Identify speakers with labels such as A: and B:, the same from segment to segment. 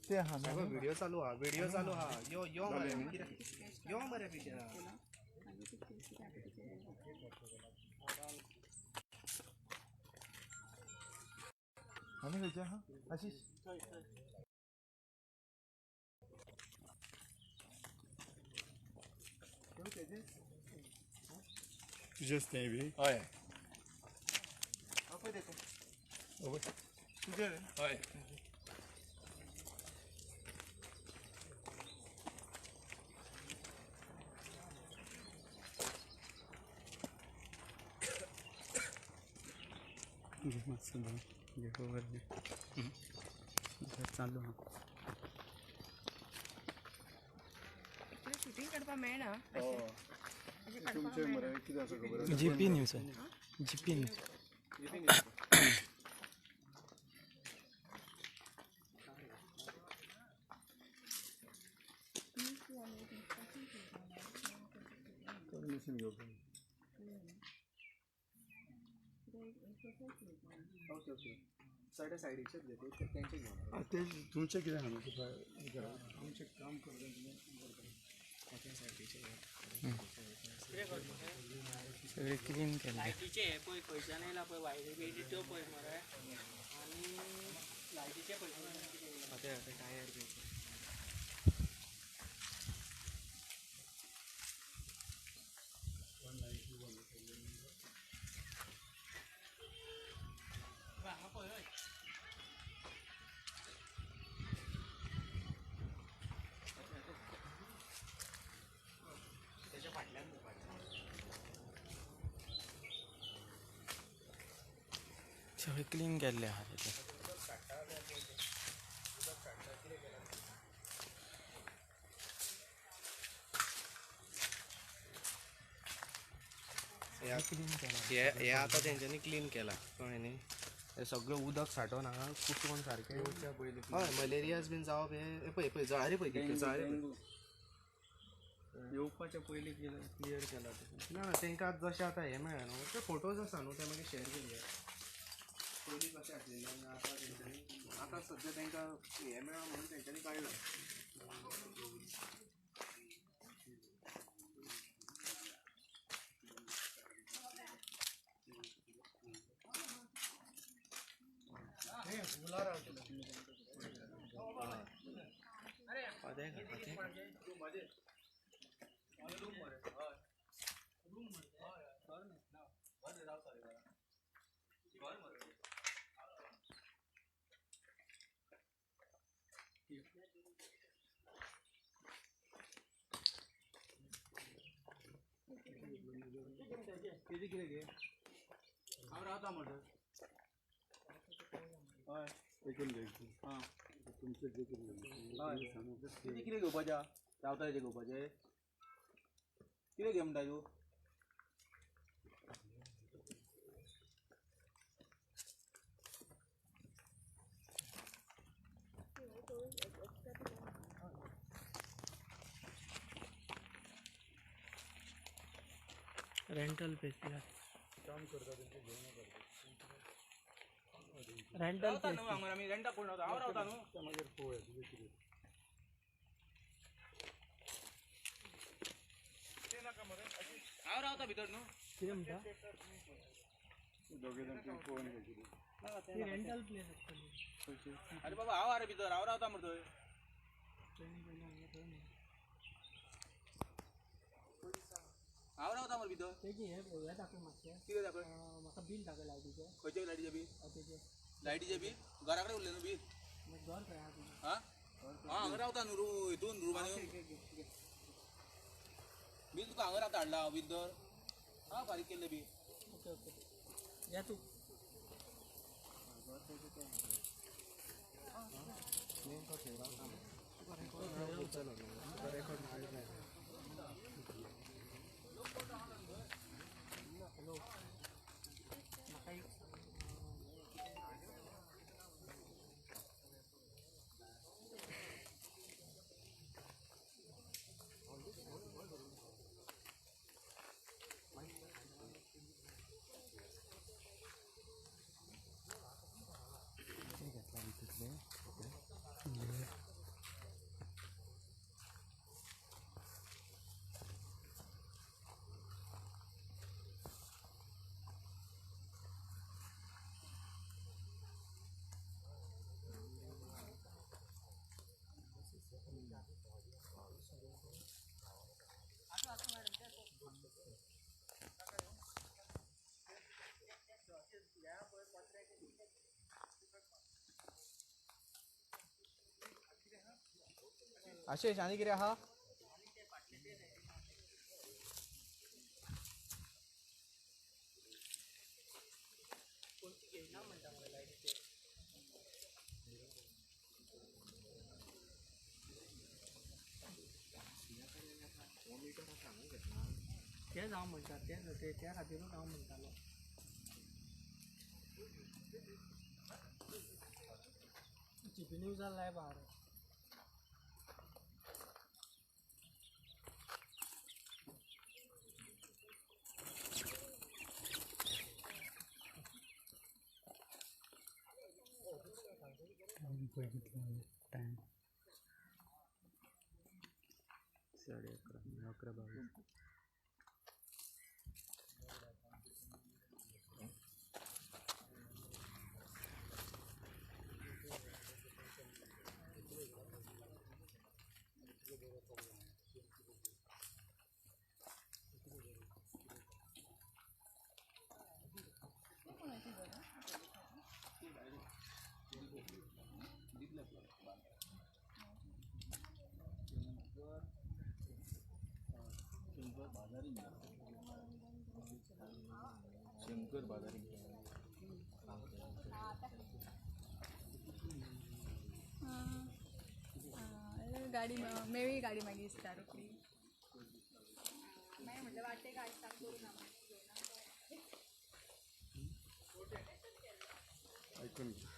A: ते हा
B: व्हिडिओ चालू हा, व्हिडिओ चालू हा. यो यो मरे यो मरे पिक्चर.
A: आनी खंयचे आहा आशिश?
C: तुजेच तें बी?
A: हय.
B: पळय ते
A: तुजें रे?
C: हय.
D: चालू हा.
E: शूटिंग काडपाक मेळना.
C: तुमचें मरे कितें आसा खबर आसा?
D: GP news, GP news.
C: Machine घेवपाक.
B: ओके ओके सगळे सायडीचेच घेते तेंचे घेवन.
C: ते तुमचें कितें आहा आमचें काम करता तुमी.
D: सगळें क्लीन केलें.
F: लायटीचे हे पळय खंयच्यान येयला पळय वायरी बियरी त्यो पळय मरे, आनी लायटीचे पळय
B: ते टायर बी
F: हांगा पळय. हय
B: तेच्या फाटल्यान.
D: सगळें क्लीन केल्लें आहा तें.
B: हे आतां तेंच्यांनी क्लीन केलां कळ्ळें न्ही. हे सगळें उदक साठोवन हांगा कुसोवन सारकें. हय मलेरियाज बीन जावप हें पळय पळय जळारी पळय कितल्यो जळारी पळय.
F: येवपाच्या पयलीं क्लियर केला.
B: ना ना तांकां आतां जशें आतां हें मेळ्ळें न्हू ते फोटोज आसा न्हू ते मागीर शेअर केले पयलीं कशें आसलेलें आनी आतां तेंच्यांनी आतां सद्या तांकां हें मेळ्ळां म्हणून तेंच्यांनी काडलां.
F: हांव रावता म्हणटा. हय
C: एकूण घे.
F: आं
C: तुमचें जें कितें
F: कितें कितें घेवपाचें रावता तेजें घेवपाचें कितें घे म्हणटा तूं?
D: Rental place.
C: काम करता तेंचें घेवन वता.
D: रेंटल
F: रावता न्हू हांगा आमी रेंटाक कोण रावता? हांव रावता न्हू.
C: ते मागीर पळोवया तुजें कितें.
F: हांव रावता भितर न्हू.
D: कितें म्हणटा?
C: दोगे जाण तुमी पळोवन घे कितें.
D: रेंटल प्लेस आसतली.
F: अरे बाबा हांव आरे भितर हांव रावता मरे थंय. हांव रावता मरे भितर.
D: तेजी हे हें दाखय मातशें.
F: कितें दाखय?
D: म्हाका बील दाखय लायटीचें.
F: खंयचें लायटीचें बील?
D: तेजें
F: लायटीचें बील घरा कडेन उरलें न्हू बील.
D: घर खंय आहा तुजें?
F: आं हांव हांगा रावता न्हू रूम हितून रुमांनी. बील तुका हांगा रावता हाडला हांव बील तर हांव फारीक केल्लें बील.
D: ओके ओके या तूं. हॅलो म्हाका एक
B: आशिष आनी कितें आहा?
D: तेच हांव म्हणटा, तेच ते त्या खातीरूच हांव म्हणटालो. जीपी न्यूजार लायव्ह आहा रे.
C: टायम 11:30, 11:22.
F: शंकर बाजारी.
E: गाडी मेळ्ळी, गाडी मागीर दिसता रोखडी. मागीर म्हटलें वाटेक हाडटा करून.
C: ऐकून घे.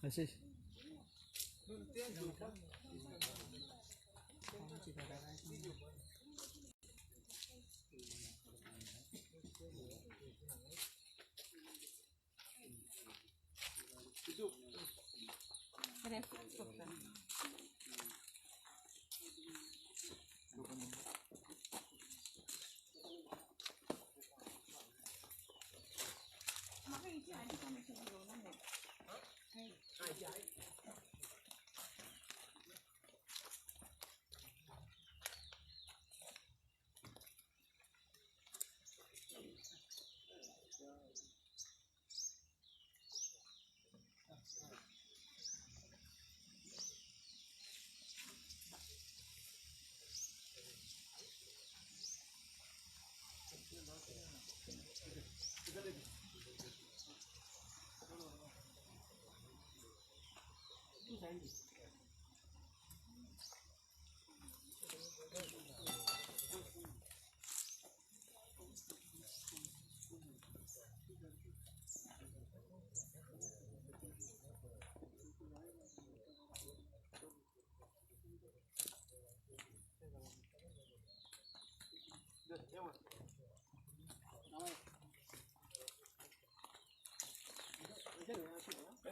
C: आशिष
E: रेफरन्स फक्त. म्हाका हिची आयडी कमिशन घेवना न्ही.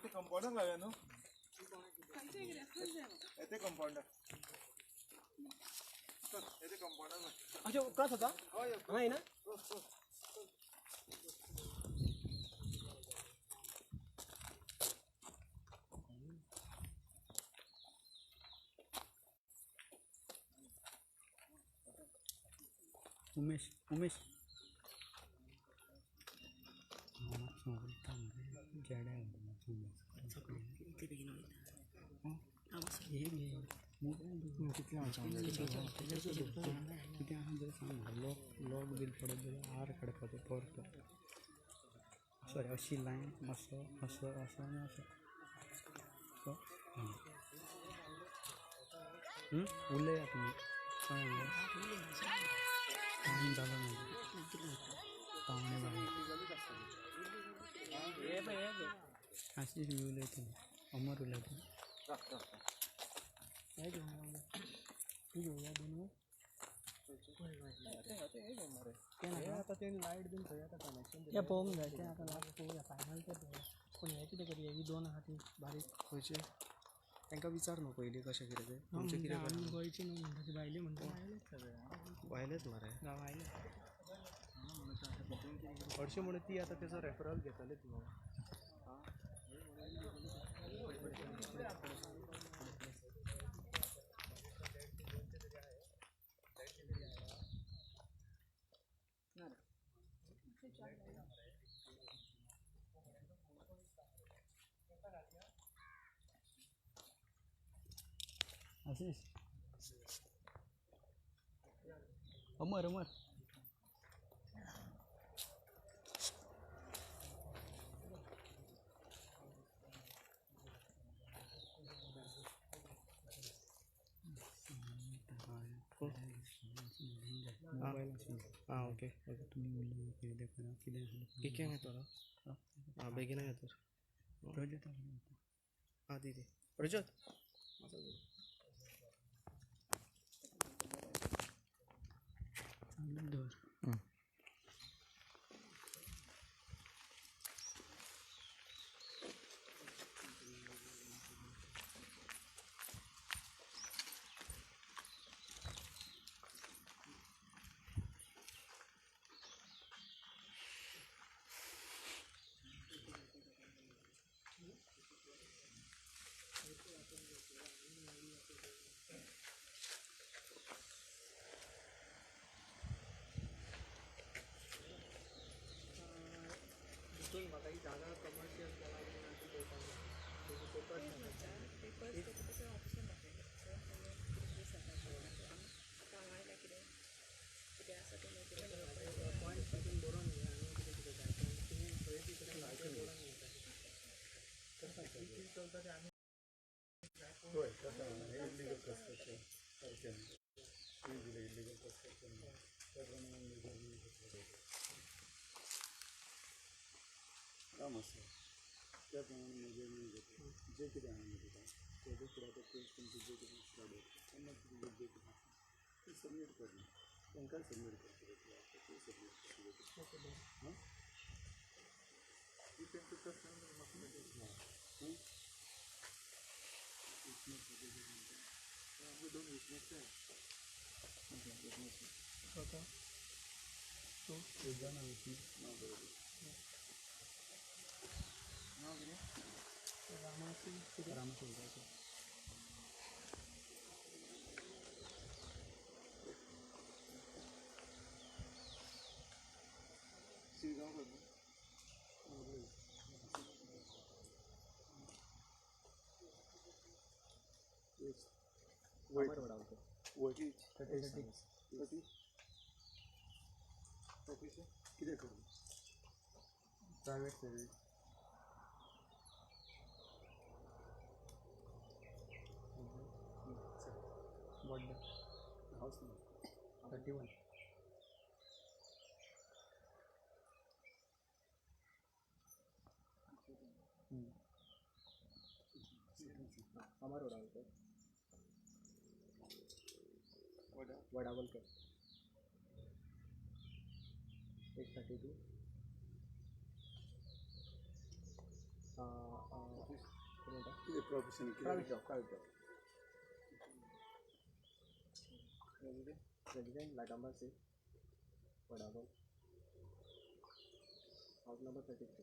A: ते कंपाऊंडर लावया न्हू.
E: खंयचे एक रेफरन्स जाय म्हाका.
A: येते कंपाऊंडर. येते कंपाऊंडर.
F: अशें क्रॉस जाता हांगा येना.
C: उमेश उमेश कितें आहा जाल्यार सांग म्हाका. लॉक लॉक बील पडत जाल्यार आर काडपाचो परतो. सॉरी अशी लायन असो असो असो आनी असो सो उलया तुमी कळ्ळें मगे. टायम जालो मागीर 11:45. आशिष बी उलयता, अमर उलयता.
D: तें पळोवंक जाय तें आतां लास्ट पळोवया फायनल तें पळोवया. पूण हें कितें करया ही दोन आहा ती बारीक
B: खंयचे तांकां विचार न्हू पयलीं कशें कितें तें तुमचें कितें.
D: आमी गोंयची न्हू म्हणटा ती भायली म्हणटा. भायलेच सगळे
B: भायलेच मरे
D: भायले.
B: हरशीं म्हणून ती आतां तेजो रेफरल घेतली ती.
C: आशिष अमर अमर मोबायल आशिल्लो.
B: आं ओके ओके.
C: तुमी उलय कितें करा कितें आसलें.
B: कितें येतलो आं बेगीन येतर.
C: प्रज्योत
B: आं दी दी प्रज्योत.
C: चालू दवर.
D: म्हाका ही जागा कमर्शियल केला
E: पेपर्स तशें ऑप्शन दाखयता काम आयल्या कितें कितें आसा तें
D: पॉयंट्स तितून बरोवन घे आनी कितें कितें जाय तुमी खंय कितें बरोवन घेता.
A: चलता तें आमी
C: हय तशें इल्लिगल कन्स्ट्रक्शन सारकें इल्लिगल कन्स्ट्रक्शन त्या प्रमाणे काम आसा त्या प्रमाणे मेजरमेंट घेता. जे कितें आहा न्हू तुका तेजे फुडें आतां केस तुमची जे कितें स्टार्ट जाता तेन्ना तुजें जे कितें आसा तें सबमीट कर न्हू तांकांय सबमीट करचें पडटलें आतां तें सबमीट करचें पडटलें आं कितें करूं private service house number 31.
F: Amar Wadalkar Wadawalkar 832.
C: कितें प्रोफेशन कितें
F: private job private job. Resident Latamba 6 Vadaval house number 33.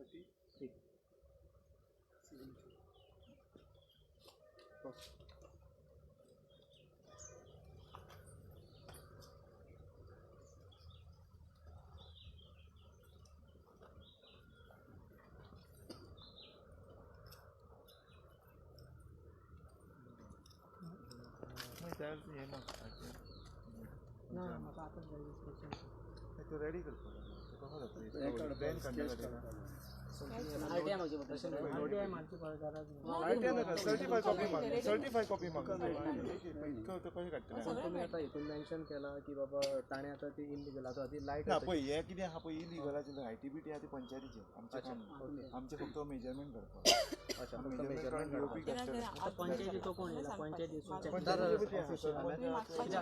F: 33.
D: ना म्हाका आतां जाय इन्स्पेक्शन.
A: तूं रेडी करपाक जाय
C: स्केच काडपाक.
D: आरटीआय मारची गरज ना.
A: सर्टिफाय कॉपी माग, सर्टिफाय कॉपी माग. इतको कशें काडटलें
F: पूण तुमी आतां हितून मेन्शन केलां की बाबा ताणें आतां ती इलिगल आतां ती लायट
A: ना पळय हें कितें आहा पळय इलिगलाचें I T B T आहा ती पंचायतीचें आमचें काम न्हू. आमचें फक्त मेजरमेंट करपाक.
F: अच्छा फक्त मेजरमेंट करपाक.
D: आतां पंचायतीचो कोण येयला पंचायतीचो कित्याक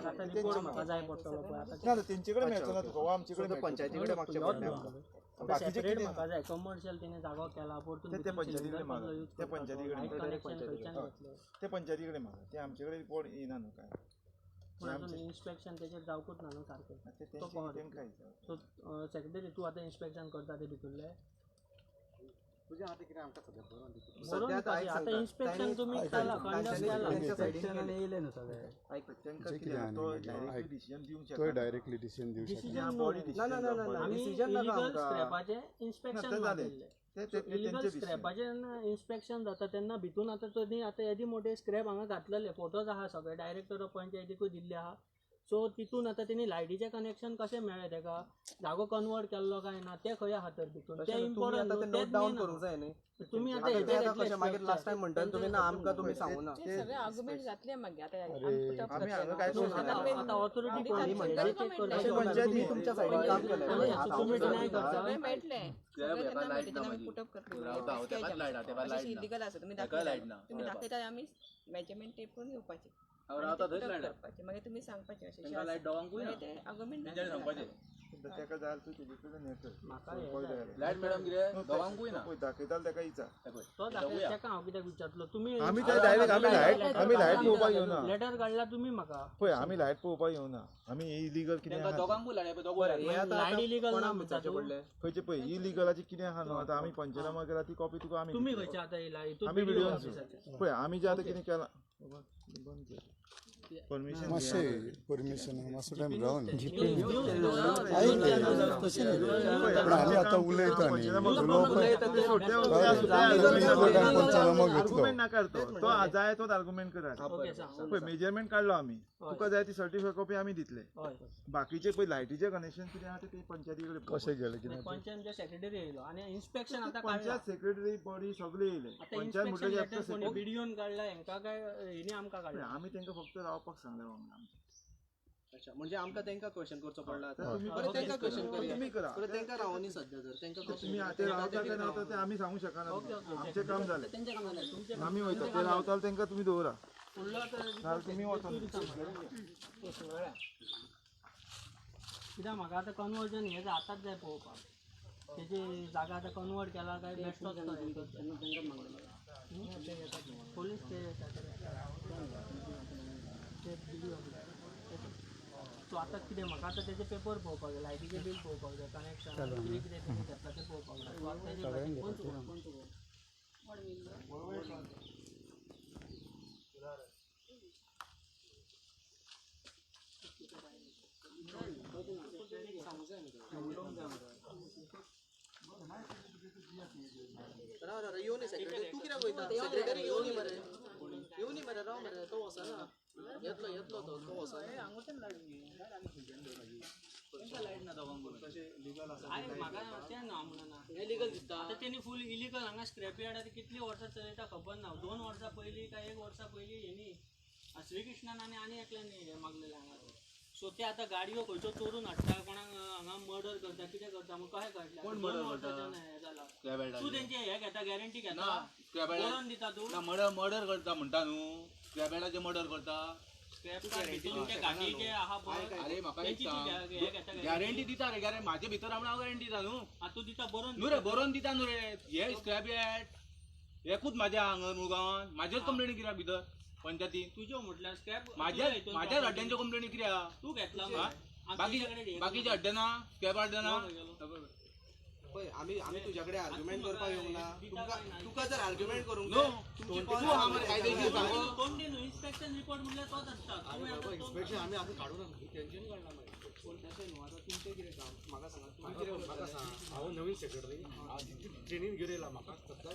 D: आतां रिपोर्ट म्हाका जाय पडटलो पळय आतां.
A: ना तेंचे कडेन मेळचो ना तुका, वा आमचे कडेन
F: पंचायती कडेन मागचें पडलें आमकां.
A: बाकीचें
D: सेपरेट
A: कितें
D: म्हाका जाय कमर्शियल तिणें जागो केला परतून
A: ते पंचायती कडेन मागा, ते पंचायती कडेन
D: कनेक्शन खंयच्यान घेतलें
A: ते पंचायती कडेन मागा, ते आमचे कडेन रिपोर्ट येयना न्हू काय.
D: पूण अजून इन्स्पेक्शन तेचेर जावकूच ना न्हू सारकें.
A: ते तेंकां
D: सो सेक्रेटरी तूं आतां इन्स्पेक्शन करता ते भितुरलें आतां इन्स्पेक्शन तुमी केलां कंडक्ट केलां.
A: तांकां कितें तो डायरेक्टली डिसिजन दिवंक
G: तो
A: शकना.
G: डायरेक्टली डिसिजन दिवंक शकना.
A: बॉडी डिसिजन
D: आमी इलिगल स्क्रॅपाचें इन्स्पेक्शन मारिल्लें. इलिगल स्क्रॅपाचें जेन्ना इन्स्पेक्शन जाता तेन्ना भितून आतां तेणी आतां येदे मोटे स्क्रॅप हांगा घातलेले फोटोज आहा सगळे डायरेक्टर ऑफ पंचायतीकूय दिल्ले आहा. सो तितून आतां तेणी लायटीचें कनेक्शन कशें मेळ्ळें तेका जागो कन्वर्ट केल्लो काय ना तें खंय आहा तर भितून तें इम्पोर्टंट
F: नोट डावन करूंक जाय न्ही.
D: तुमी आतां हेजेर
F: कशें मागीर लास्ट टायम म्हणटा तुमी ना आमकां तुमी सांगू ना.
E: सगळे आर्ग्युमेंट जातले मागीर आतां.
D: आतां ऑथॉरिटी कोणी म्हणटा
F: तुमच्या सायडीन काम केलें
D: तुमी डिनाय करता
E: सगळें मेळटलें सगळें तेन्ना मेळटलें जेन्ना आमी पुटअप करतले. इलिगल आसा तुमी दाखयता तुमी दाखयता आमी मेजरमेंट टेप करून घेवपाचें करपाचें मागीर तुमी सांगपाचें अशें ते आर्ग्युमेंट
A: ताका जाय तूं तेजे कडेन हें कर.
F: लायट मॅडम कितें दोगांकूय ना
A: दाखयतालो ताका विचार.
D: तो दाखयता ताका हांव कित्याक विचारतलो तुमी.
A: आमी ते डायरेक्ट आमी लायट आमी लायट पळोवपाक येवना.
D: लेटर काडला तुमी म्हाका
A: पळय आमी लायट पळोवपाक येवना. आमी इलिगल कितें
F: दोगांकूय
D: लायट इलिगल ना म्हणटा तूं.
A: खंयचें पळय इलिगलाचें कितें आहा न्हू आतां आमी पंचनामा केला ती कॉपी तुका आमी
D: तुमी खंयचे आतां येयला
A: आमी व्हिडियो पळय आमी जें आतां कितें केलां बंद कर. परमिशन
G: मातशें परमिशन मातसो टायम रावन तशें न्ही पूण आमी आतां उलयता न्ही पंचनामो घेतलो
A: आर्ग्युमेंट नाकार तो तो जाय तोच आर्ग्युमेंट करात. पळय मेजरमेंट काडलो आमी, तुका जाय ती सर्टिफाय कॉपी आमी दितले. बाकीचे पळय लायटीचें कनेक्शन कितें आहा तें पंचायती कडेन
G: कशें गेलें कितें
D: पंचायत सेक्रेटरी येयलो आनी इन्स्पेक्शन आतां
A: पंचायत सेक्रेटरी बॉडी सगळे येयले. पंचायत म्हणटकीर
D: बीडीओन काडला हेंका काय हेणी आमकां काडला.
A: आमी तांकां फक्त रावपाक सांगलें वांगडा.
B: अच्छा, म्हणजे आमकां तेंकां क्वेश्चन करचो पडला आतां. बरें, तेंकां क्वेश्चन करूया.
A: तुमी करा.
B: बरें, तेंकां रावोनी सद्या जर तेंकां
A: तुमी ते रावता काय ना ते आमी सांगू शकना. आमचें काम जालें, आमी वयता. ते रावताले तेंकां तुमी दवरा, तुमी वचोन.
D: कित्याक म्हाका आतां कन्वर्जन हें आतांच जाय पळोवपाक. तेजी जागा आतां कन्वर्ट केला काय बेश्टोच पोलीस ते सो आतां कितें म्हाका आतां तेजे पेपर पळोवपाक जाय, लायटीचें बील पळोवपाक जाय, कनेक्शन कितें कितें तेणी घेतला तें पळोवपाक जाय.
B: राव राव येवनी सेक्रेटरी, तूं कित्याक वयता? सेक्रेटरी येवनी मरे, येवनी मरे, राव मरे, तो वचना. येतलो येतलो तो, तो वचना.
D: म्हाका तें ना म्हणना इलिगल दिसता. आतां तेणी फूल इलिगल हांगा स्क्रॅप यार्ड आतां कितलीं वर्सां चलयता खबर ना. 2 वर्सां पयलीं काय 1 वर्सा पयलीं हेणी श्रीकृष्णान आनी आनी एकल्यान हें मागलेलें हांगा. सो ते आतां गाडयो खंयच्यो चोरून हाडटा, कोणाक हांगा मर्डर करता, कितें करता म्हूण कशें कळटलें? 2 वर्सांच्यान हें जालां. तूं तेंचे हें घेता, गॅरंटी घेता, बरोवन दिता तूं?
F: मर्डर मर्डर करता म्हणटा न्हू, स्क्रॅप यार्डाचे मर्डर करता.
D: गाडयेचे आहा पळय,
F: अरे म्हाका एक सांग, गॅरंटी दिता रे, गॅरंटी म्हाजे भितर हांव गॅरंटी दिता न्हू.
D: तूं दिता बरोवन
F: न्हू रे, बरोवन दिता न्हू रे. हे स्क्रॅप यार्ड एकूच म्हाज्या हांगा मुळगांवान, म्हाजेच कंप्लेनी कित्याक भितर पंचायतीन?
D: तुज्यो म्हटल्यार स्क्रॅप
F: म्हाज्या म्हाज्या अड्ड्यांच्यो कंप्लेनी कित्याक?
D: तूं घेतला
F: बाकीचे अड्डे ना, स्क्रॅप अड्डे ना.
B: पळय, आमी आमी तुज्या कडेन आर्ग्युमेंट करपाक येवंक ना. तुका जर आर्ग्युमेंट करूंक
F: न्हू, तूं आहा मरे कायदेशीर सांगो.
D: इन्स्पेक्शन रिपोर्ट म्हणल्यार तोच आसता.
F: इन्स्पेक्शन आमी आतां काडूं ना, तेंच्यांनी काडला मागीर.
B: पूण तशें न्हू, आतां तुमचें कितें काम म्हाका सांगा, तुमी कितें
F: म्हाका सांग, हांव नवीन सेक्रेटरी ट्रेनींग घेवन येयला. म्हाका सद्या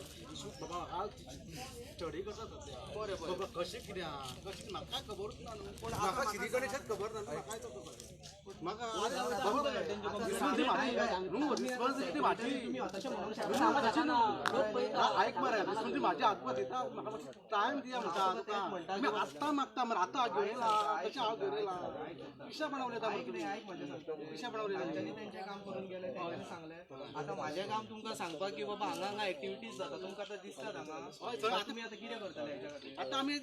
F: बाबा हांव स्टडी करता सद्या.
B: बरें बरें,
F: बाबा कशें कितें आहा कशें म्हाका कांय खबरूच ना न्हू. पूण म्हाका श्री गणेशाच खबर ना, म्हाका कांय खबर म्हाका रिस्पॉन्सिबिलिटी म्हाजी. आयक मरे, रिस्पॉन्सिबिलिटी म्हाजी आत्मा दिता. म्हाका टायम दिया म्हणटा तुका. आमी आत्तां मागता मरे, आतां हांव घेवन येयला, तशें हांव घेवन येयला. पिशा बनवले.
B: ऐक म्हजें सांगता, तेंच्यांनी तेंचें काम करून गेले, तेंच्यांनी सांगलें. आतां म्हाजें काम तुमकां सांगपाक की बाबा हांगा हांगा एक्टिविटीज जाता, तुमकां आतां दिसतात हांगा. तुमी आतां कितें करतले हेच्या खातीर?
F: आतां आमी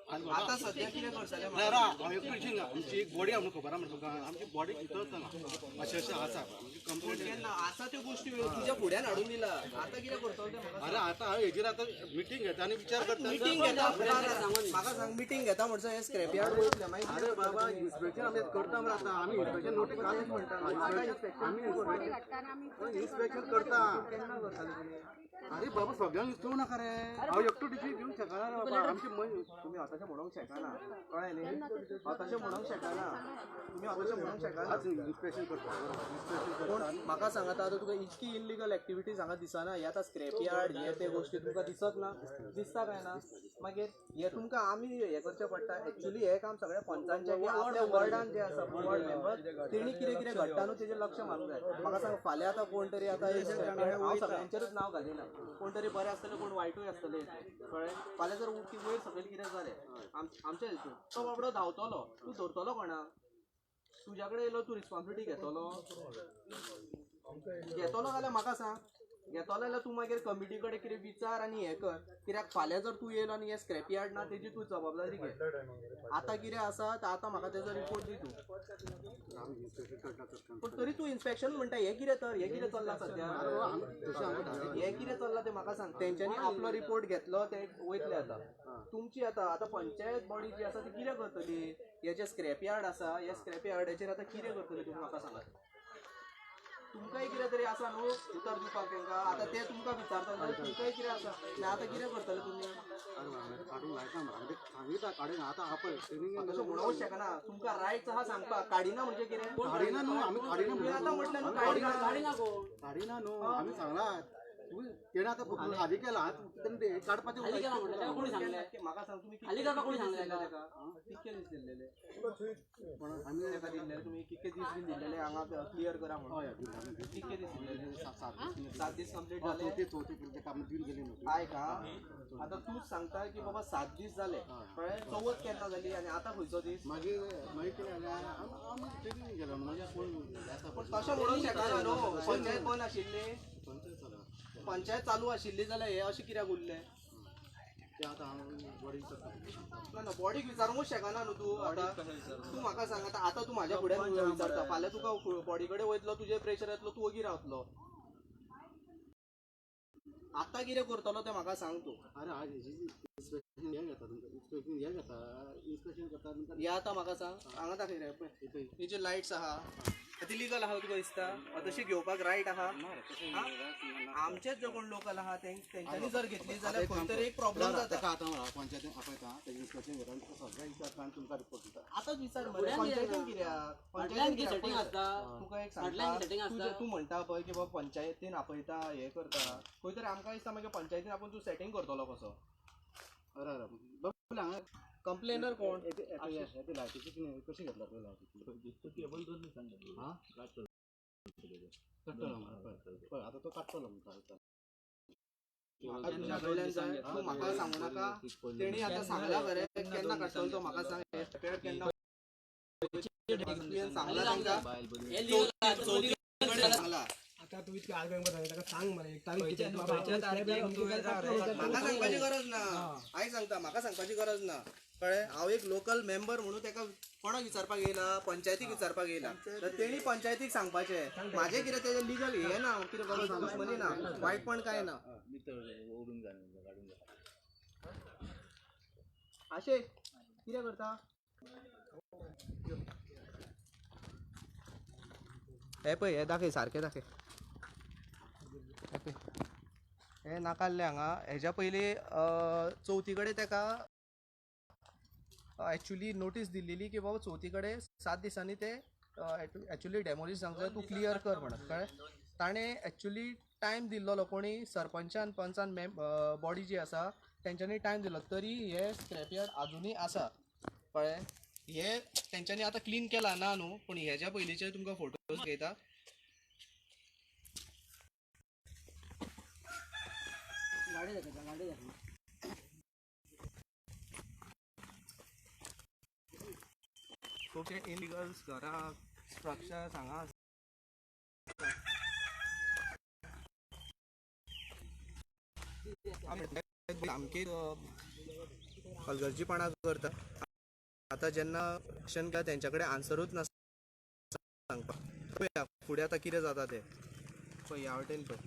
B: आतां सद्या कितें करतले?
F: आमची एक बॉडी आमकां खबर आहा तुका, आमची बॉडी भितर अशें अशें आसा आमची कंप्लेंट
B: केन्ना आसा त्यो गोश्टी तुज्या फुड्यान हाडून दिला. आतां कितें करतलो तें म्हाका?
F: अरे आतां हांव हेजेर आतां मिटींग घेता आनी विचार करता.
B: मिटींग घेता म्हाका सांग, मिटींग घेता म्हणसर हें स्क्रॅप यार्ड वयतलें मागीर?
F: अरे बाबा, इन्स्पेक्शन आमी करता मरे. आतां आमी इन्स्पेक्शन नोटीस म्हणटा, आमी इन्स्पेक्शन करता.
B: केन्ना करतले तुमी?
F: अरे बाबा सगळ्यांक विचारूं नाका रे, हांव एकटो डिसीजन घेवंक शकना रे बाबा. आमचे
B: तुमी आतांशें म्हणूंक शकना, कळ्ळें न्ही? आतांशें म्हणूंक शकना तुमी, आतांशें म्हणूंक शकना.
F: इन्स्पेक्शन करता, इन्स्पेक्शन
B: पूण म्हाका सांग आतां तुका इतकी इल्लिगल एक्टिविटीज हांगा दिसना? हे आतां स्क्रॅप यार्ड हे ते गोश्टी तुमकां दिसत ना, दिसता काय ना? मागीर हे तुमकां आमी हें करचें पडटा. एक्चुली हें काम सगळ्या पंचांचें की आपल्या वॉर्डान जे आसा वॉर्ड मेंबर तेणी कितें कितें घडटा न्हू तेजेर लक्ष मारूंक जाय. म्हाका सांग, फाल्यां आतां कोण तरी आतां हांव सगळ्यांचेरूच नांव घालिना, कोण तरी बरें आसतलें, कोण वायटूय आसतलें, कळ्ळें? फाल्यां जर वयर सकयल कितें जालें आमच्या हितून, तो बाबडो धांवतलो, तूं धरतलो कोणाक? तुज्या कडेन येयलो, तूं रिस्पॉन्सिबिलिटी घेतलो घेतलो जाल्यार म्हाका सांग, घेतलो जाल्यार तूं मागीर कमिटी कडेन कितें विचार आनी हें कर. कित्याक फाल्यां जर तूं येयलो आनी हें स्क्रॅप यार्ड ना तेजी तूं जबाबदारी घे. आतां कितें आसा तर आतां म्हाका तेजो रिपोर्ट दी तूं. पूण तरी तूं इन्स्पेक्शन म्हणटा, हें कितें तर हें कितें चल्लां सद्या, हें कितें चल्लां तें म्हाका सांग. तेंच्यांनी आपलो रिपोर्ट घेतलो, ते वयतले. आतां तुमची आतां आतां पंचायत बॉडी जी आसा ती कितें करतली? हे जे स्क्रॅप यार्ड आसा, ह्या स्क्रॅप यार्डाचेर आतां कितें करतली तुमी म्हाका सांगात. तुमकांय कितें तरी आसा न्हू उतर दिवपाक तेंकां. आतां ते तुमकां विचारता जाल्यार तुमकांय कितें आसा? आतां कितें करतले तुमी? तशें म्हणूंक शकना, तुमकां रायट्स आहा सांगपाक. काडिना म्हणजे कितें?
F: काडिना न्हू, आमी काडिना.
B: तुमी आतां म्हटलें न्हू काडिना.
F: काडिना न्हू, आमी सांगलां. तेणें आतां खाली केला काडपाचें.
B: म्हाका सांग, तुमी कितके दीस दिल्ले तेका? कितके दीस दिल्लेले? तेका दिल्लेले तुमी कितके दीस बीन दिल्लेले हांगा क्लियर करा म्हणून? कितके दीस दिल्लेले? 7 दीस कंप्लीट जाले.
F: चवथे चवथे काम दिवन गेली न्हू.
B: आयक आं, आतां तूंच सांगता की बाबा 7 दीस जाले, कळ्ळें? चवथ केन्ना जाली आनी आतां खंयचो दीस?
F: मागीर मागीर कितें जालें, हांव ट्रेनीन गेलो मागीर कोण
B: पूण तशें म्हणूंक शकना न्हू. पंचायत बंद आशिल्ली,
F: पंचायत चालू,
B: पंचायत चालू आशिल्ली जाल्यार हे अशें कित्याक उरलें?
F: ते आतां हांव बॉडीक
B: ना ना, बॉडीक विचारूंकूच शकना न्हू तूं. आतां तूं म्हाका सांग, आतां आतां तूं म्हाज्या फुड्यान विचारता, फाल्यां तुका बॉडी कडेन वयतलो, तुजेर प्रेशर येतलो, तूं ओगी रावतलो. आतां कितें करतलो तें म्हाका सांग तूं.
F: अरे आज इन्स्पेक्शन हे घेता तुमकां, इन्स्पेक्शन हे घेता, इन्स्पेक्शन करता तुमकां.
B: हे आतां म्हाका सांग, हांगा दाखय रे पळय, ही जी लायट्स आहा ती लिगल आहा तुका दिसता? तशी घेवपाक रायट आहा? आमचेच जे कोण लोकल आहा तेंच्यांनी जर घेतली जाल्यार खंय तरी एक प्रॉब्लम जाता.
F: ताका आतां पंचायतीन आपयता, तेजें इन्स्पेक्शन घेता आनी तुका सगळें विचारता आनी तुमकां रिपोर्ट दिता.
B: आतांच विचार मरे, पंचायतीन कित्याक? पंचायतीन कित्याक? तुका एक सांगता, तूं म्हणटा पळय की बाबा पंचायतीन आपयता, हें करता, खंय तरी आमकां दिसता मागीर पंचायतीन आपूण तूं सेटींग करतलो कसो.
F: अरे अरे बाबा हांगा
B: कंप्लेनर कोण?
F: लायटीची कितें कशी घेतला तुवें लायटीची? हां काडटलो पळय, आतां तो काडटलो म्हणटा.
B: तूं म्हाका सांगू नाका, तेणी आतां सांगला बरें, केन्ना काडटलो तो म्हाका सांग. केन्ना सांगला तांकां? सांगला
C: आतां तूं इतकें आर्ग्युमेंट करता ताका सांग मरे एक तारीख.
B: म्हाका सांगपाची गरज ना, आयज सांगता, म्हाका सांगपाची गरज ना, कळ्ळें? हांव एक लोकल मेंबर म्हणून ताका कोणाक विचारपाक येयला? पंचायतीक विचारपाक येयला, तर तेणी पंचायतीक सांगपाचें. म्हाजें कितें तेजें लिगल हें ना, कितें गरज दुश्मनी ना, वायटपण कांय ना. आशे कितें करता? हे पळय, हे दाखय, सारकें दाखय. हे नाकाल्लें हांगा. हेज्या पयलीं चवथी कडेन ताका एक्चुली नोटीस दिल्ली की बाबा चवथी कडेन 7 दिसांनी ते एक्चुली डेमोलिश जावंक जाय, तूं क्लियर कर म्हणत, कळ्ळें? ताणें एक्चुली टायम दिल्लो, कोणी सरपंचान पंचान बॉडी जी आसा तेंच्यांनी टायम दिलो, तरी हे स्क्रॅपयार्ड आजुनूय आसा, कळ्ळें? हे तेंच्यांनी आतां क्लीन केला ना न्हू, पूण हेज्या पयलींचे तुमकां फोटोज घेता.
D: गाडी दाखयता, गाडी दाखयता.
B: खुबशे इलिगल्स घरां स्ट्रक्चर्स हांगा आसा. सामकी हलगर्जीपणा करता. आतां जेन्ना क्वेश्चन केला तेंच्या कडेन आन्सरूच ना सांगपाक. पळया फुडें आतां कितें जाता तें पळय, ह्या वटेन पळय.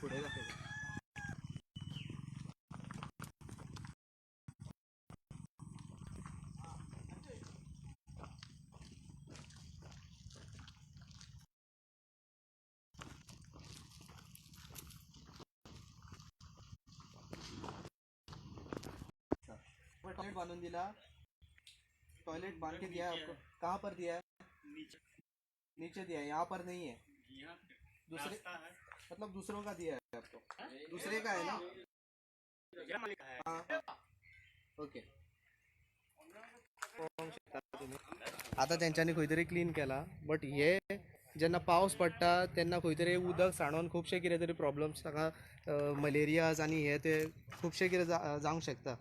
B: फुडें दाखयता. टॉयलेट बांधून दिला, टॉयलेट बांध के दिया है आपको? कहाँ पर दिया है? नीचे दिया है, यहाँ पर नहीं है. दूसरे मतलब दूसरों का दिया है आपको? दूसरे का है ना? हाँ ओके. आतां तेंच्यांनी खंय तरी क्लीन केला, बट हे जेन्ना पावस पडटा तेन्ना खंय तरी उदक सांडोन खुबशे कितें तरी प्रॉब्लम्स हांगा मलेरियाज आनी हे ते खुबशे कितें जावंक शकता.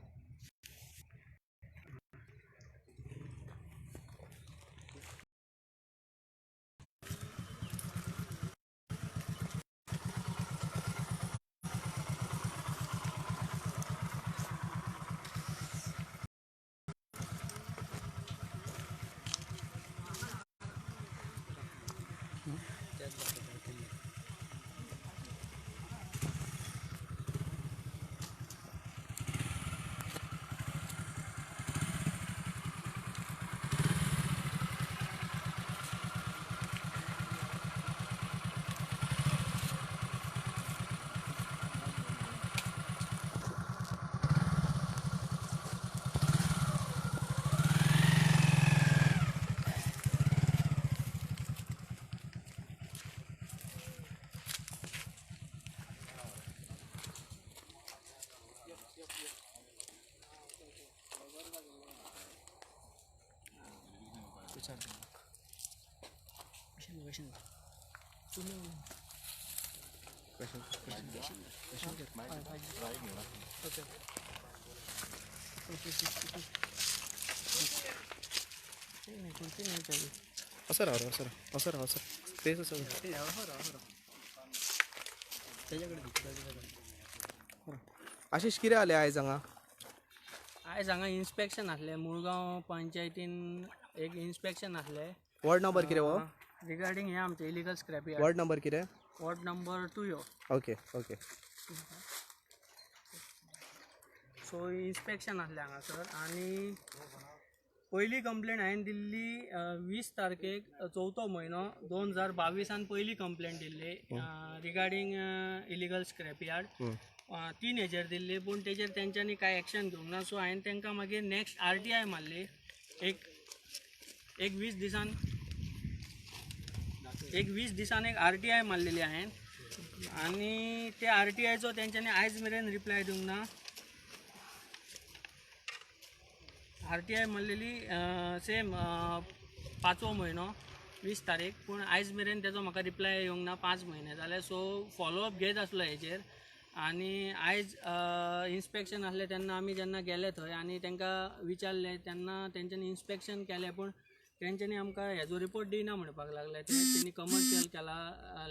B: असं राव असं राव असं राव असं तेच असं. आशिष कितें जालें आयज हांगा?
D: आयज हांगा इन्स्पेक्शन आसलें मुळगांव पंचायतीन एक इन्स्पेक्शन आसलें.
B: वॉर्ड नंबर कितें हो?
D: रिगार्डींग हें आमचें illegal scrap yard.
B: Ward number कितें?
D: वॉर्ड नंबर 2 यो.
B: Okay okay.
D: सो इन्स्पेक्शन आसलें हांगासर आनी पयली कंप्लेन हांवें दिल्ली 20 तारखेक 4 म्हयनो 2022 पयली कंप्लेन दिल्ली रिगार्डींग इलिगल स्क्रॅप यार्ड. 3 हेजेर दिल्ली पूण तेजेर तेंच्यांनी कांय एक्शन घेवंक ना. सो हांवें तांकां मागीर नेक्स्ट RTI मारली एक 20 दिसान एक 20 दिसान एक RTI मारलेली हांवें आनी ते RTIचो तेंच्यांनी आयज मेरेन रिप्लाय दिवंक ना. RTI मारलेली सेम 5वो म्हयनो 20 तारीख पूण आयज मेरेन तेजो म्हाका रिप्लाय येवंक ना. 5 म्हयने जाले. सो फॉलोअप घेत आसलो हेजेर आनी आयज इन्स्पेक्शन आसलें तेन्ना आमी जेन्ना गेले थंय आनी तांकां विचारलें तेन्ना तेंच्यांनी इन्स्पेक्शन केलें पूण तेंच्यांनी आमकां हेजो रिपोर्ट दिना म्हणपाक लागले. ते तेणी कमर्शियल केला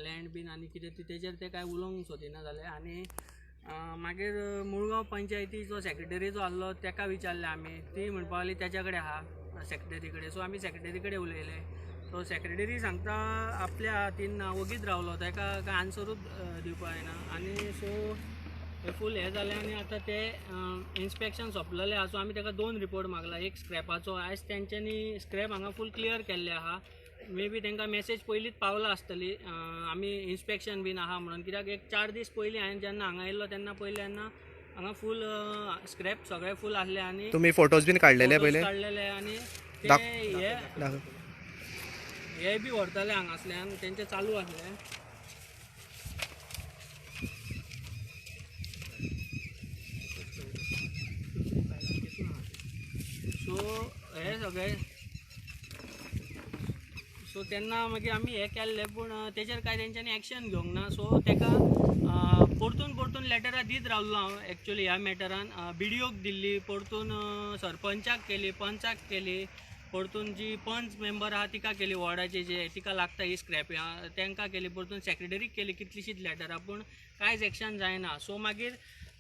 D: लँड बीन आनी कितें तेजेर ते कांय उलोवंक सोदिना जाले. आनी मागीर मुळगांव पंचायतीचो सेक्रेटरी जो आसलो तेका विचारलें आमी, ती म्हणपाक लागली तेच्या कडेन आहा सेक्रेटरी कडेन. सो आमी सेक्रेटरी कडेन उलयले. सो सेक्रेटरी सांगता आपल्या हातीन ना, वगीच रावलो, ताका कांय आन्सरूच दिवपाक जायना. आनी सो हे फूल हें जालें आनी आतां ते इन्स्पेक्शन सोंपलेलें आहा. सो आमी ताका 2 रिपोर्ट मागला, एक स्क्रॅपाचो. आयज तेंच्यांनी स्क्रॅप हांगा फूल क्लियर केल्ले आहा. मे बी तांकां मॅसेज पयलींच पावला आसतली आमी इन्स्पेक्शन बीन आहा म्हणून, कित्याक एक 4 दीस पयलीं हांवें जेन्ना हांगा येयल्लो तेन्ना पयलें तेन्ना हांगा फूल स्क्रॅप सगळे फूल आसले. आनी
B: तुमी फोटोज बीन काडलेले पयले?
D: काडलेले आनी ते हे बी व्हरताले हांगासल्यान, तेंचे चालू आसले. सो हे सगळे सो तेन्ना मागीर आमी हें केल्लें पूण तेजेर कांय तेंच्यांनी एक्शन घेवंक ना. सो तेका परतून परतून लेटरां दीत रावलो हांव एक्चुअली ह्या मॅटरान. BDOक दिल्ली, परतून सरपंचाक केली, पंचाक केली, परतून जी पंच मेंबर आहा तिका केली, वॉर्डाची जे तिका लागता ही स्क्रॅप तांकां केली, परतून सेक्रेटरीक केली कितलीशीच लेटरां पूण कांयच एक्शन जायना. सो मागीर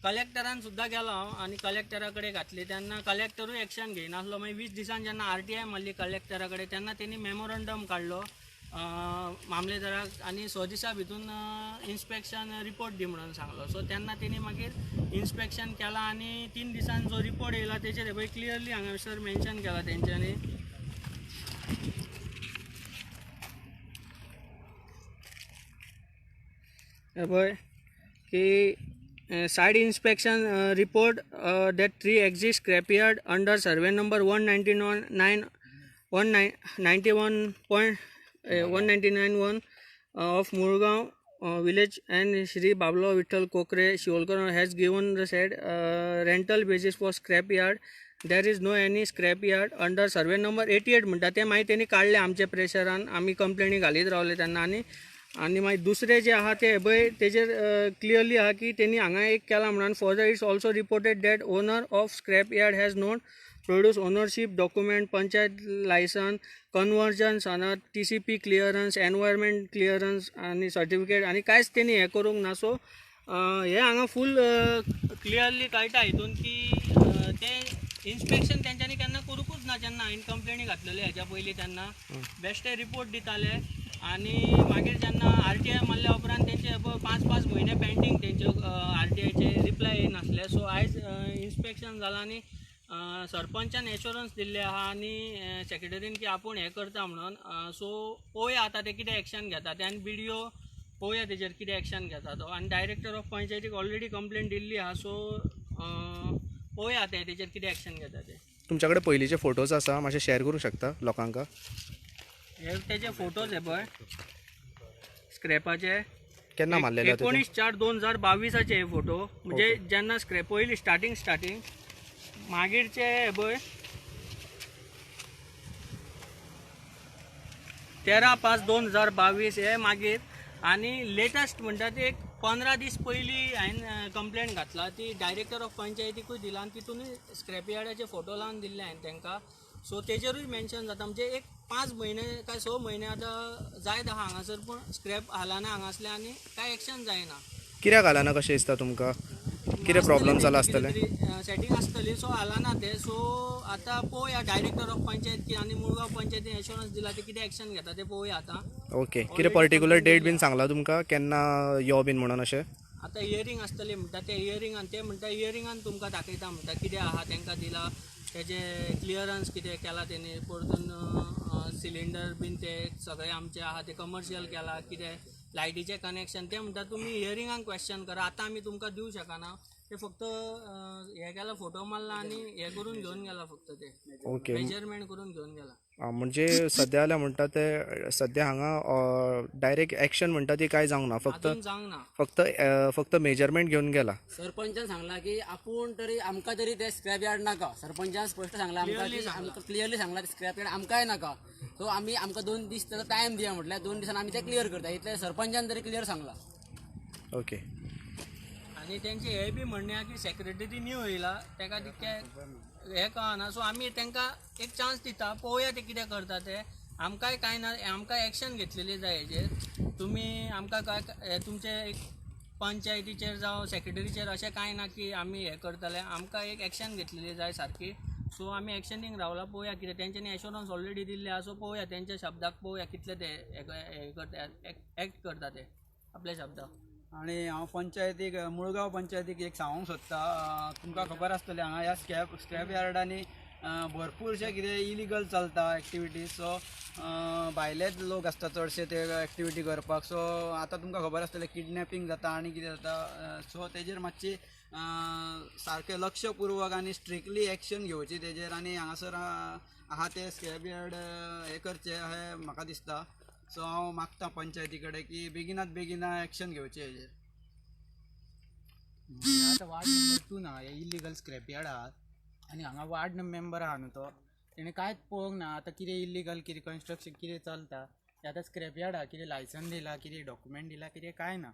D: कलेक्टरान सुद्दां गेलो हांव आनी कलेक्टरा कडेन घातली तेन्ना कलेक्टरूय एक्शन घेयनासलो. मागीर 20 दिसान जेन्ना RTI मारली कलेक्टरा कडेन तेन्ना तेणी मेमोरंडम काडलो मामलेदाराक आनी 6 दिसां भितून इन्स्पेक्शन रिपोर्ट दी म्हणून सांगलो. सो तेन्ना तेणी मागीर इन्स्पेक्शन केलां आनी 3 दिसान जो रिपोर्ट येयला तेचेर पळय क्लियरली हांगासर मेन्शन केला तेंच्यांनी. हे पळय की side inspection report that 3 exist scrapyard under survey number 199.191.1 of Murgaon village and Shri Bablo Vitthal Kokre Shivolkar has given the said rental basis for scrap yard. There is no any scrap yard under survey number 88 म्हणटा ते मागीर तेणी काडले आमचे प्रेशरान. आमी कंप्लेनी घालीत रावले तेन्ना. आनी आनी मागीर दुसरें जें आहा तें पळय तेजेर क्लियरली आहा की तेणी हांगा एक केलां म्हणून. Further it's also reported that owner of scrap yard has not produce ownership document, panchayat licence, conversion सनद, TCP clearance, environment clearance आनी सर्टिफिकेट आनी कांयच तेणी हें करूंक ना. सो हें हांगा फूल क्लियरली कळटा हितून की तें इन्स्पेक्शन तेंच्यांनी केन्ना करूंकूच ना. जेन्ना हांवें कंप्लेनी घातलेली हेज्या पयलीं तेन्ना बेश्टे रिपोर्ट दिताले आनी मागीर जेन्ना RTI मारल्या उपरांत तेंचे 5-5 म्हयने पेंडींग तेंच्यो RTIचे रिप्लाय येयनासले. सो आयज इन्स्पेक्शन जालां आनी सरपंचान एश्योरन्स दिल्ले आहा आनी सेक्रेटरीन की आपूण हें करता म्हणून. सो पळोवया आतां ते कितें एक्शन घेता ते आनी BDO पळोवया तेजेर कितें एक्शन घेता तो. आनी डायरेक्टर ऑफ पंचायतीक ऑलरेडी कंप्लेन दिल्ली आहा. सो पळोवया ते तेजेर कितें एक्शन घेता ते.
B: तुमच्या कडेन पयलींचे फोटोज आसा, मातशे शेअर करूंक शकता लोकांक?
D: हे तेजे फोटोज हे पळय स्क्रॅपाचे
B: केन्ना मारलेले?
D: 19/4/2022 हे फोटो, म्हणजे जेन्ना स्क्रॅप पयली स्टार्टिंग मागीरचे हे पळय 13/5/2022 हे मागीर आनी लेटस्ट म्हणटा ते एक 15 दीस पयलीं हांवें कंप्लेंट घातला ती डायरेक्टर ऑफ पंचायतीकूय दिला आनी तितूनय स्क्रॅप यार्डाचे फोटो लावन दिल्ले हांवें तांकां. सो तेजेरूय मेन्शन जाता. म्हणजे एक 5 म्हयने काय 6 म्हयने आतां जायत आहा हांगासर, पूण स्क्रॅप हालना हांगासले आनी कांय एक्शन जायना.
H: कित्याक हालना कशें दिसता तुमकां? कितें प्रॉब्लम जाला आसतलें?
D: सेटींग आसतली, सो हालना ते. सो आतां पळोवया डायरेक्टर ऑफ पंचायत की आनी मुळगांव पंचायतीन एश्योरन्स दिला ते कितें एक्शन घेता ते पळोवया आतां.
H: ओके, कितें पर्टिक्युलर डेट बीन सांगला तुमकां केन्ना यो बीन म्हणून अशें?
D: आतां हियरींग आसतली म्हणटा ते हियरिंगान, ते म्हणटा हियरिंगान तुमकां दाखयता म्हणटा कितें आहा तांकां दिला तेजे क्लियरन्स कितें केला तेणी, परतून सिलिंडर बीन ते सगळे आमचे आहा ते कमर्शियल केला, कितें लायटीचें कनेक्शन ते म्हणटा तुमी हियरिंगान क्वेश्चन करा, आतां आमी तुमकां दिवं शकना. ते फक्त हे केला, फोटो मारला आनी हे करून घेवन गेला फक्त ते.
H: ओके,
D: मेजरमेंट करून घेवन गेला.
H: म्हणजे सद्या जाल्यार म्हणटा ते सद्या हांगा डायरेक्ट एक्शन म्हणटा ती कांय जावंक ना, फक्त
D: जावंक ना,
H: फक्त फक्त मेजरमेंट घेवन गेला.
I: सरपंचान सांगला की आपूण तरी आमकां तरी ते स्क्रॅप यार्ड नाका. सरपंचान स्पश्ट सांगला आमकां की आमकां क्लियरली सांगला स्क्रॅप यार्ड आमकांय नाका. सो आमी आमकां 2 दीस ताचो टायम दिया म्हटल्यार 2 दिसान आमी ते क्लियर करता इतलें सरपंचान तरी क्लियर सांगला.
H: ओके,
D: आनी तेंचे हे बी म्हणणें आहा की सेक्रेटरी न्यू येयला तेका तितकें हें कळना, सो आमी तांकां एक चान्स दिता, पळोवया ते कितें करता ते. आमकांय कांय ना, आमकां एक्शन घेतलेली जाय हेजेर. तुमी आमकां काय तुमचे एक पंचायतीचेर जावं सेक्रेटरीचेर अशें कांय ना की आमी हें करतले, आमकां एक एक्शन घेतलेली जाय सारकी. सो आमी एक्शनीक रावला, पळोवया कितें. तेंच्यांनी एश्योरन्स ऑलरेडी दिल्ले आसा, सो पळोवया तेंच्या शब्दाक, पळोवया कितले ते हें करता, एक्ट करता ते आपल्या शब्दाक.
C: आनी हांव पंचायतीक, मुळगांव पंचायतीक एक सांगूंक सोदता, तुमकां खबर आसतलें हांगा ह्या स्क्रॅप यार्डांनी भरपूरशें कितें इलिगल चलता एक्टिविटीज. सो भायलेच लोक आसता चडशे ते एक्टिविटी करपाक. सो आतां तुमकां खबर आसतलें किडनॅपिंग जाता आनी कितें जाता. सो तेजेर मातशी सारकें लक्षपूर्वक आनी स्ट्रिक्टली एक्शन घेवची तेजेर, आनी हांगासर आहा ते स्क्रॅप यार्ड हें करचें अशें म्हाका दिसता. सो हांव मागता पंचायती कडेन की बेगिनात बेगीन एक्शन घेवचें हेजेर.
J: आतां वार्ड नंबर 2 ना हे इलिगल स्क्रॅप यार्ड आहा आनी हांगा वार्ड मेंबर आहा न्हू तो तेणें कांयच पळोवंक ना. आतां कितें इलिगल कितें कन्स्ट्रक्शन कितें चलता तें आतां स्क्रॅप यार्ड आहा, कितें लायसन दिलां कितें डॉक्युमेंट दिलां कितें कांय ना.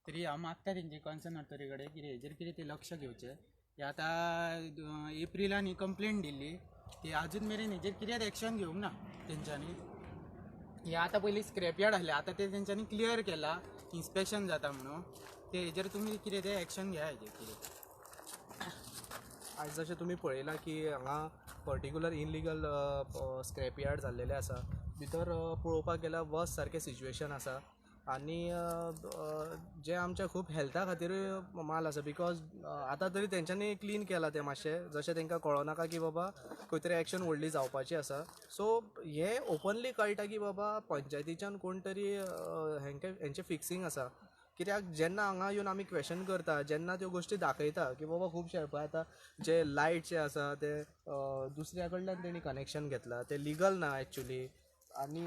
J: तरी हांव मागता तेंचे कन्सर्न ऑथॉरिटी कडेन कितें हेजेर कितें तें लक्ष घेवचें. हें आतां एप्रिलान ही कंप्लेन दिल्ली ती आजून मेरेन हेजेर कितेंच एक्शन घेवंक ना तेंच्यांनी. हे आतां पयलीं स्क्रॅप यार्ड आसलें, आतां तें तेंच्यांनी क्लियर केलां इन्स्पेक्शन जाता म्हणून, ते हेजेर तुमी कितें तें एक्शन घेया हेजेर कितें.
H: आयज जशें तुमी पळयलां की हांगा पर्टिक्युलर इनलिगल स्क्रॅप यार्ड जाल्लेलें आसा, भितर पळोवपाक गेल्यार वर्स सारकें सिच्युएशन आसा आनी जें आमच्या खूब हेल्था खातीरूय माल आसा, because आतां तरी तेंच्यांनी क्लीन केलां तें मातशें, जशें तांकां कळोनाका की बाबा खंय तरी एक्शन व्हडली जावपाची आसा. सो हें ओपनली कळटा की बाबा पंचायतीच्यान कोण तरी हेंचें फिक्सिंग आसा. कित्याक जेन्ना हांगा येवन आमी क्वेशन करता, जेन्ना त्यो गोश्टी दाखयता की बाबा खुबशे पळय आतां जे लायट जे आसा ते दुसऱ्या कडल्यान तेणी कनेक्शन घेतलां, तें लिगल ना एक्चुली. आनी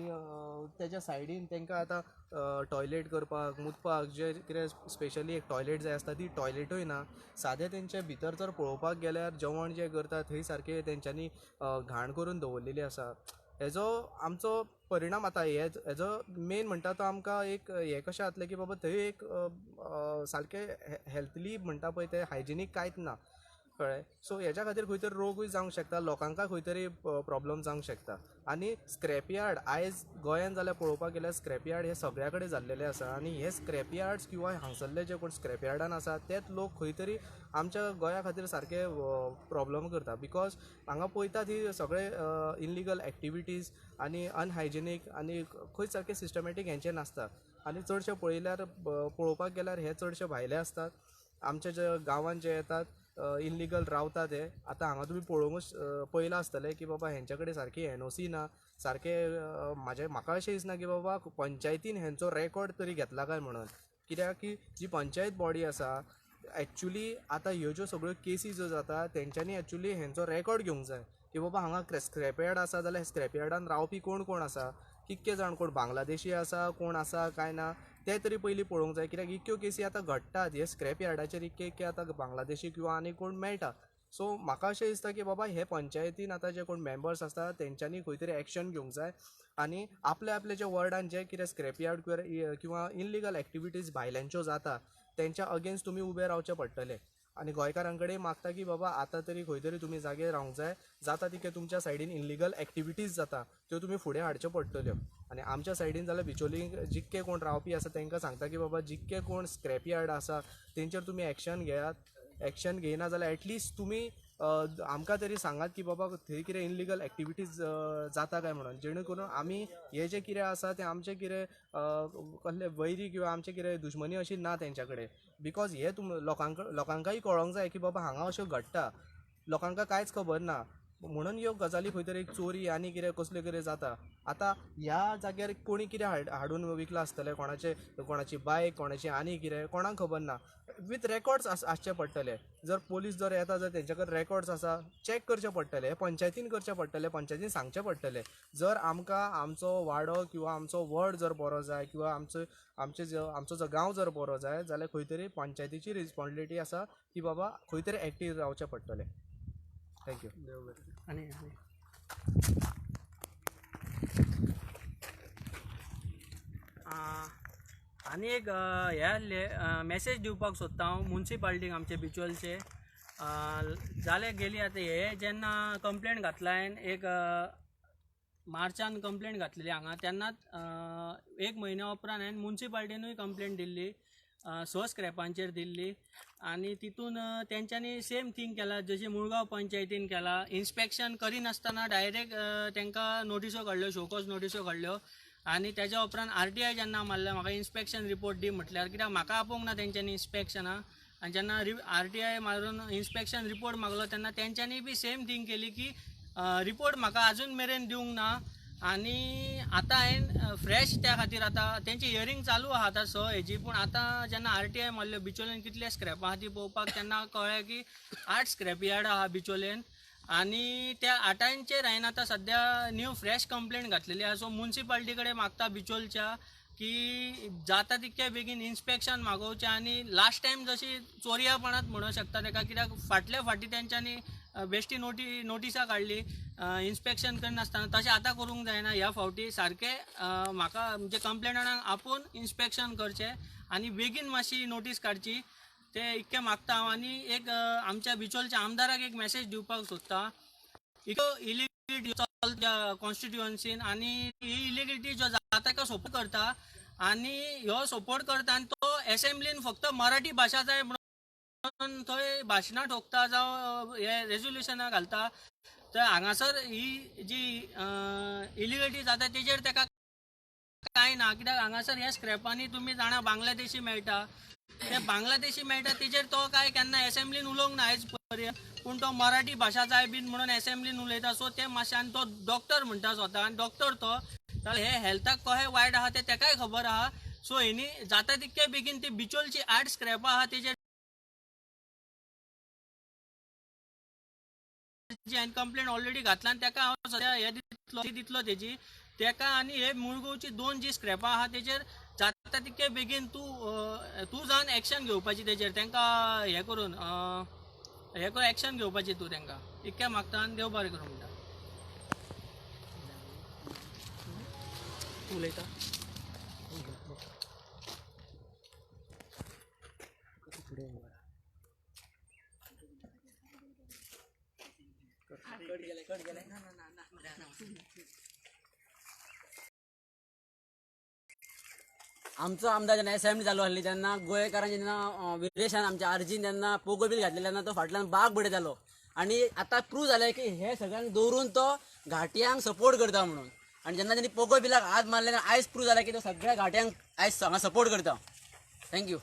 H: तेज्या सायडीन तांकां आतां टॉयलेट करपाक, मुतपाक जे कितें स्पेशली एक टॉयलेट जाय आसता ती टॉयलेटूय ना. सादें तेंचे भितर जर पळोवपाक गेल्यार जेवण जें करता थंय सारकें तेंच्यांनी घाण करून दवरलेली आसा. हेजो आमचो परिणाम आतां हेजो मेन म्हणटा तो आमकां एक हें कशें जातलें की बाबा थंय एक सारकें हेल्थली म्हणटा पळय तें हायजिनीक कांयच ना, कळ्ळें. सो हेज्या खातीर खंय तरी रोगूय जावंक शकता, लोकांक खंय तरी प्रॉब्लम जावंक शकता. आनी स्क्रॅप यार्ड आयज गोंयांत जाल्यार पळोवपाक गेल्यार स्क्रॅप यार्ड हे सगळ्या कडेन जाल्लेले आसा आनी हे स्क्रॅप यार्ड्स किंवा हांगसरले जे कोण स्क्रॅप यार्डान आसा तेच लोक खंय तरी आमच्या गोंया खातीर सारके प्रॉब्लम करता, because हांगा पळयता ती सगळे इनलिगल एक्टिविटीज आनी अनहायजिनीक आनी खंय सारके सिस्टमॅटीक हेंचें नासता. आनी चडशे पळयल्यार पळोवपाक गेल्यार हे चडशे भायले आसतात, आमच्या जे गांवांत जे येतात इनलिगल रावता ते. आतां हांगा तुमी पळोवंकूच पळयलां आसतलें की बाबा हेंच्या कडेन सारकी एनओसी ना, सारकें म्हाका अशें दिसना की बाबा पंचायतीन हेंचो रेकॉर्ड तरी घेतला काय म्हणून. कित्याक की जी पंचायत बॉडी आसा एक्चुली आतां ह्यो ज्यो सगळ्यो केसी ज्यो जाता तेंच्यांनी एक्चुली हेंचो रेकॉर्ड घेवंक जाय की बाबा हांगा स्क्रॅप यार्ड आसा जाल्यार स्क्रॅप यार्डान रावपी कोण कोण आसा, कितके जाण कोण बांगलादेशी आसा, कोण आसा काय ना ते तरी पयलीं पळोवंक जाय. कित्याक इतक्यो केसी आतां घडटात हे स्क्रॅप यार्डाचेर, इतके इतके आतां बांगलादेशी किंवा आनी कोण मेळटा. सो म्हाका अशें दिसता की बाबा हे पंचायतीन आतां जे कोण मेंबर्स आसता तेंच्यांनी खंय तरी एक्शन घेवंक जाय. आनी आपल्या आपल्याच्या वॉर्डान जे कितें स्क्रॅप यार्ड किंवा इनलिगल एक्टिविटीज भायल्यांच्यो जाता तेंच्या अगेन्स्ट तुमी उबे रावचे पडटले. आनी गोंयकारां कडेन मागता की बाबा आतां तरी खंय तरी तुमी जागे रावंक जाय, जाता तितके तुमच्या सायडीन इनलिगल एक्टिविटीज जाता त्यो तुमी फुडें हाडच्यो पडटल्यो. आनी आमच्या सायडीन जाल्यार बिचोली जितके कोण रावपी आसा तांकां सांगता की बाबा जितके कोण स्क्रॅप यार्ड आसा तेंचेर तुमी एक्शन घेयात. एक्शन घेयना जाल्यार एटलिस्ट तुमी आमकां तरी सांगात की बाबा थंय कितें इनलिगल एक्टिविटीज जाता काय म्हणून, जेणे करून आमी हे जे कितें आसा तें आमचें कितें कसलें वैरी किंवा आमचें कितें दुश्मनी अशी ना तेंच्या कडेन. Because हे तुम लोकांकांय कळोंक जाय की बाबा हांगा अश्यो घडटा, लोकांकां कांयच खबर ना म्हणून ह्यो गजाली खंय तरी चोरी आनी कितें कसल्यो कितें जाता. आतां ह्या जाग्यार कोणी कितें हाडून विकलां आसतलें, कोणाचें कोणाची बायक कोणाची आनी कितें कोणाक खबर ना. विथ रेकॉर्ड्स आसचे पडटले. जर पोलीस जर येता जर तेंच्या कडेन रेकॉर्ड्स आसा चॅक करचे पडटले, पंचायतीन करचें पडटलें, पंचायतीन सांगचें पडटलें. जर आमकां आमचो वाडो किंवा आमचो वॉर्ड जर बरो जाय किंवा आमचो आमचो जो गांव जर बरो जाय जाल्यार खंय तरी पंचायतीची रिस्पॉन्सिबिलिटी आसा की बाबा खंय तरी एक्टीव रावचें पडटलें. Thank you.
D: आनी आनी एक हे मॅसेज दिवपाक सोदता हांव मुन्सिपाल्टीक आमचे बिचोलचे. जाले गेली आतां हे जेन्ना कंप्लेन घातला हांवें एक मार्चान कंप्लेन घातलेली हांगा, तेन्नाच एक म्हयन्या उपरांत हांवें मुन्सिपाल्टीनूय कंप्लेन दिल्ली, 6 स्क्रॅपांचेर दिल्ली. आनी तितून तेंच्यांनी सेम थींग केला जशें मुळगांव पंचायतीन केला. इन्स्पेक्शन करिनासतना डायरेक्ट तांकां नोटिसो काडल्यो, शोकॉज नोटिसो काडल्यो. आनी तेज्या उपरांत RTI जेन्ना मारलें म्हाका इन्स्पेक्शन रिपोर्ट दी म्हटल्यार, कित्याक म्हाका आपोवंक ना तेंच्यांनी इन्स्पेक्शनाक. आनी जेन्ना RTI मारून इन्स्पेक्शन रिपोर्ट मागलो तेन्ना तेंच्यांनी बी सेम थींग केली की रिपोर्ट म्हाका आजून मेरेन दिवंक ना. आनी आतां हांवें फ्रेश त्या खातीर आतां तेंची हियरींग चालू आहा आतां 6 हेजी, पूण आतां जेन्ना RTI मारल्यो बिचोलेन कितले स्क्रॅप आहा ती पळोवपाक तेन्ना कळ्ळें की 8 स्क्रॅप यार्ड आहा बिचोलेन. आनी त्या 8ांचेर हांवें आतां सद्या न्यू फ्रेश कंप्लेन घातलेली आहा. सो मुन्सिपाल्टी कडेन मागता बिचोलच्या की जाता तितके बेगीन इन्स्पेक्शन मागोवचें. आनी लास्ट टायम जशी चोरयापणांत म्हणूंक शकता ताका, कित्याक फाटल्या फाटी तेंच्यांनी बेश्टी नोटिसां काडली इन्स्पेक्शन करिनासतना, तशें आतां करूंक जायना. ह्या फावटी सारकें म्हाका म्हणजे कंप्लेनणांक आपोवन इन्स्पेक्शन करचें आनी बेगीन मातशी नोटीस काडची, ते इतकें मागता हांव. आनी एक आमच्या बिचोलच्या आमदाराक एक मॅसेज दिवपाक सोदता, इतक्यो इलिगलिटी चलता कॉन्स्टिट्युअन्सीन आनी ही इलिगलिटी ज्यो जाता ताका सपोर्ट करता आनी ह्यो सपोर्ट करता आनी तो एसेंब्लीन फक्त मराठी भाशा जाय म्हणून थंय भाशणां ठोकता जावं हे रेजोल्युशनां घालता. तर हांगासर ही जी इलिगलिटी जाता तेजेर ताका कांय ना, कित्याक हांगासर ह्या स्क्रॅपांनी तुमी जाणा बांगलादेशी मेळटा, ते बांगलादेशी मेळटा तेजेर तो काय केन्ना एसेंब्लीन उलोवंक ना आयज पर्यंत, पूण तो मराठी भाशा जाय बीन म्हणून एसेंब्लीन उलयता. सो ते मातशें, आनी तो डॉक्टर म्हणटा स्वता, आनी डॉक्टर तो जाल्यार हे हेल्थाक कशें वायट आहा तें तेकाय खबर आहा. सो हेणी जाता तितके बेगीन ती बिचोलची 8 स्क्रॅपां आहा तेजेर हांवें कंप्लेन ऑलरेडी घातला आनी तेका हांव सद्या हे दितलो दितलो तेजी तेका. आनी हे मुळगांवची 2 जी स्क्रॅपां आहा तेजेर जाता तितके बेगीन तूं तूं जावन एक्शन घेवपाची तेजेर, तांकां हें करून हें करून एक्शन घेवपाची तूं तांकां, इतकें मागता आनी देव बरें करूं म्हणटा. उलयता
I: आमचो आमदार जेन्ना एसेंब्ली चालू आसली तेन्ना गोंयकारांचे जेन्ना विरेशान आमच्या आरजीन जेन्ना पोगो बील घातलेलें तेन्ना तो फाटल्यान बाग बडयतालो. आनी आतां प्रूव जालें की हे सगळ्यांक दवरून तो घाटयांक सपोर्ट करता म्हणून. आनी जेन्ना तेणी पोगो बिलाक हात मारले तेन्ना आयज प्रूव जालें की तो सगळ्या घाटयांक आयज हांगा सपोर्ट करता. Thank you.